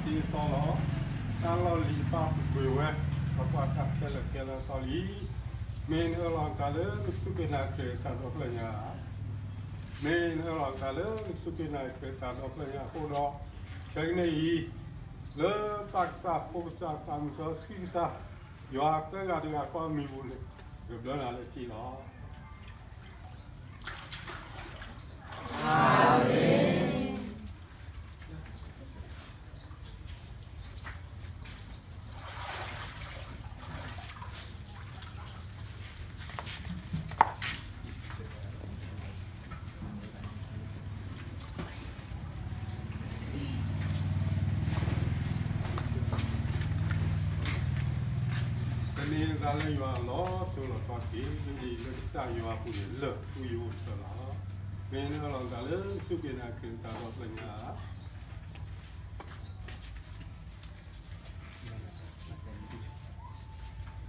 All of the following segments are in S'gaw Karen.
သီလီၤ. တၢ်လီၢ်လံၤတဖၣ်ပှ့ၤဝဲ, ပကွၢ်တၢ်ခဲလၢာ်ခဲဆ့လၢသီလံ. မ့ၢ်နအၢၣ်လီၤတၢ်လၢနစူၢ်က့ၤနာ်က့ၤတၢ်ဒီဖျၢၣ်ညါဧါ. မ့ၢ်နအၢၣ်လီၤတၢ်လၢနစူၢ်က့ၤနာ်က့ၤတၢ်ဒီဖျၢၣ်ညါအဃိဒီး, ခဲကနံၣ်အံၤ, လၢပၢ်ကစၢ်ဖိကစၢ်သးမုၢ်စီဆှံကစၢ်, ယွၤသၢဂၤတဂၤဃီအမံၤပူၤန့ၣ်, ကဘျၢနၤလၢထံလီၤ. ကန့ၢ်သးလၢယွၤအလီၢ်စိၤလီၤထီတက့ၢ်. မ့ၢ်ဒ်အံၤ, လၢကစၢ်ယွၤအပူၤန့ၣ် လၢာ်ကွံယအိၣ်တဖျၢၣ်လီၤ. မ့ၢ်နအၢၣ်လီၤတၢ်လၢနစူၢ်က့ၤနာ်က့ၤတၢ်ဒီဖျၢၣ်ညါဧါ.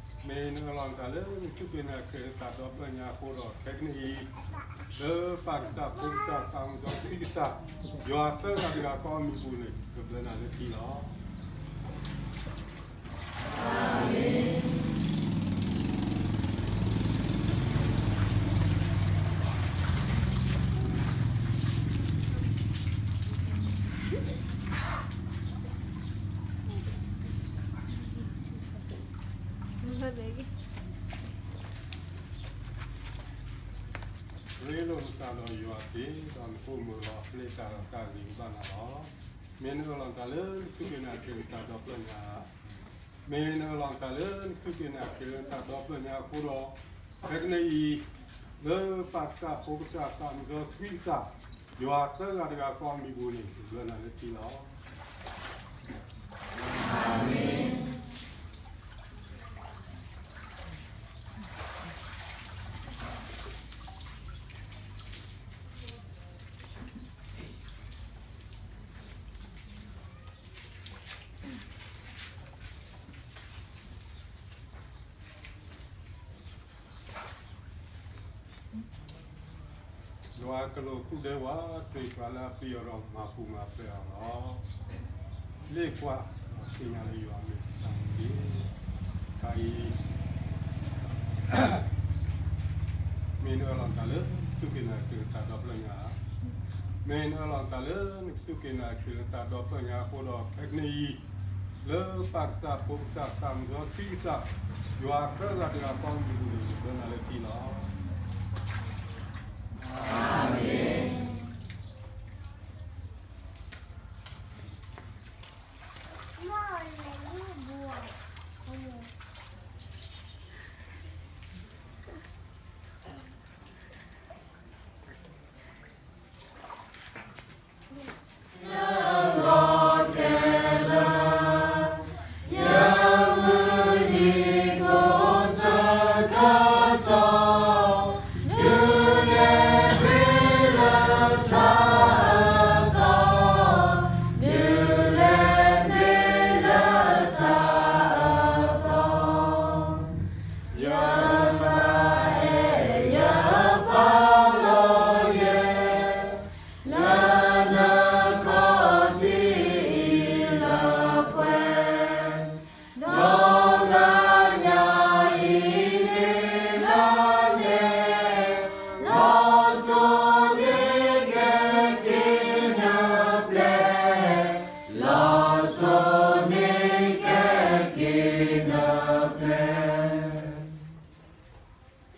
မ့ၢ်နအၢၣ်လီၤတၢ်လၢနစူၢ်က့ၤနာ်က့ၤတၢ်ဒီဖျၢၣ်ညါအဃိဒီး, ခဲကနံၣ်အံၤ, လၢပၢ်ကစၢ်ဖိကစၢ်သးမုၢ်စီဆှံကစၢ်, ယွၤသၢဂၤတဂၤဃီအမံၤပူၤန့ၣ်, ကဘျၢနၤလၢထံလီၤ. ရ့လိာ်နသးဒီးယွၤသ့, ဒီးနကအိၣ်မုာ်လီၤ. အပျဲၢ်တၢ်ဒီးတၢ်ဂ့ၤကဘၣ်နၤလီၤ. မ့ၢ်နအၢၣ်လီၤတၢ်လၢနစူၢ်က့ၤနာ်က့ၤတၢ်ဒီဖျၢၣ်ညါဧါ. မ့ၢ်နအၢၣ်လီၤတၢ်လၢနစူၢ်က့ၤနာ်က့ၤတၢ်ဒီဖျၢၣ်ညါအဃိဒီး, ခဲကနံၣ်အံၤ, လၢပၢ်ကစၢ်ဖိကစၢ်သးမုၢ်စီဆှံကစၢ်, ယွၤသၢဂၤတဂၤဃီအမံၤပူၤန့ၣ်, ကဘျၢနၤလၢထံလီၤ. ယွၤကလူးသူၣ်ဒဲဝးတရံးပှၤလၢအပျံၤအီၤဒီးမၤပူၤမၤဖျဲးအီၤလီၤ. လ့ၣ်ကွၢ်, သ့ၣ်ညါလၢယွၤမ့ၢ်ကစၢ်န့ၣ်တက့ၢ်. တၢ်အံၤ မ့ၢ်နအၢၣ်လီၤတၢ်လၢ နကစူၢ်က့ၤနာ်က့ၤတၢ်ဒီဖျၢၣ်ညါ, မ့ၢ်နအၢၣ်လီၤတၢ်လၢ နကစူၢ်က့ၤနာ်က့ၤတၢ်ဒီဖျၢၣ်ညါအဃိဒီး, ခဲကနံၣ်အံၤ, လၢပၢ်ကစၢ်ဖိကစၢ်သးမုၢ်စီဆှံကစၢ်, ယွၤသၢဂၤတဂၤဃီအမံၤပူၤန့ၣ်, ယဘျၢနၤလၢထံလီၤ. အၤမ့ၣ်.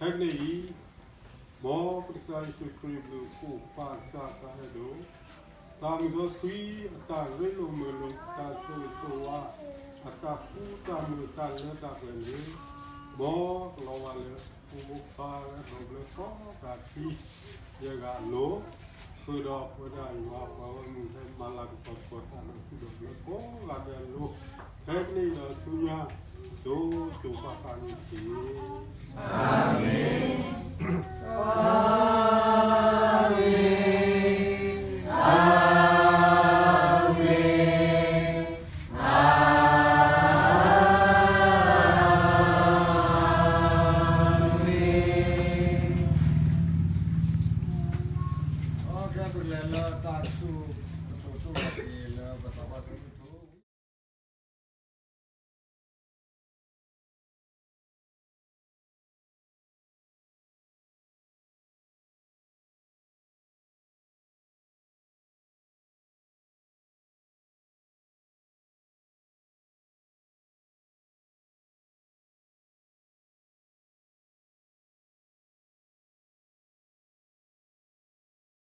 Heavenly, မ်ပကစၢ်ယ့ၣ်ၡူးခရံာ် ဘျုးဖှိၣ် ပၢ်ကစၢ် တၢ်အဲၣ်ဒိး, သးမုၢ်စီဆှံ အတၢ်ရ့လိာ်မုာ်လိာ် တၢ်ဆိၣ်ဂ့ၤဆိၣ်ဝါ, အတၢ်ဃူတၢ်မုာ် တၢ်လၢတၢ်ပှဲၤန့ၣ်, မ်ကလီၤဝါလၢ ပအိၣ်ပာ်ဝဲ ဒီးဘျၢကိးဂၤဒဲး ယဲၢ်ဂၤအလိၤ, ဃုာ်ဒီးပဝဲဒၣ်ယွၤ ပှၤဂီၢ်မုၢ် ဟဲမၤလၤကပီၤပှၤတၢ်လၢသူၣ်ဒီးဘျၢကိးဂၤဒဲးအလိၤ, ဖဲန့ၣ်ဒီးဆူညါ ဒိၣ်ဒိၣ်ပၢ်ပၢ်န့ၣ်တက့ၢ်. အၤမ့ၣ်.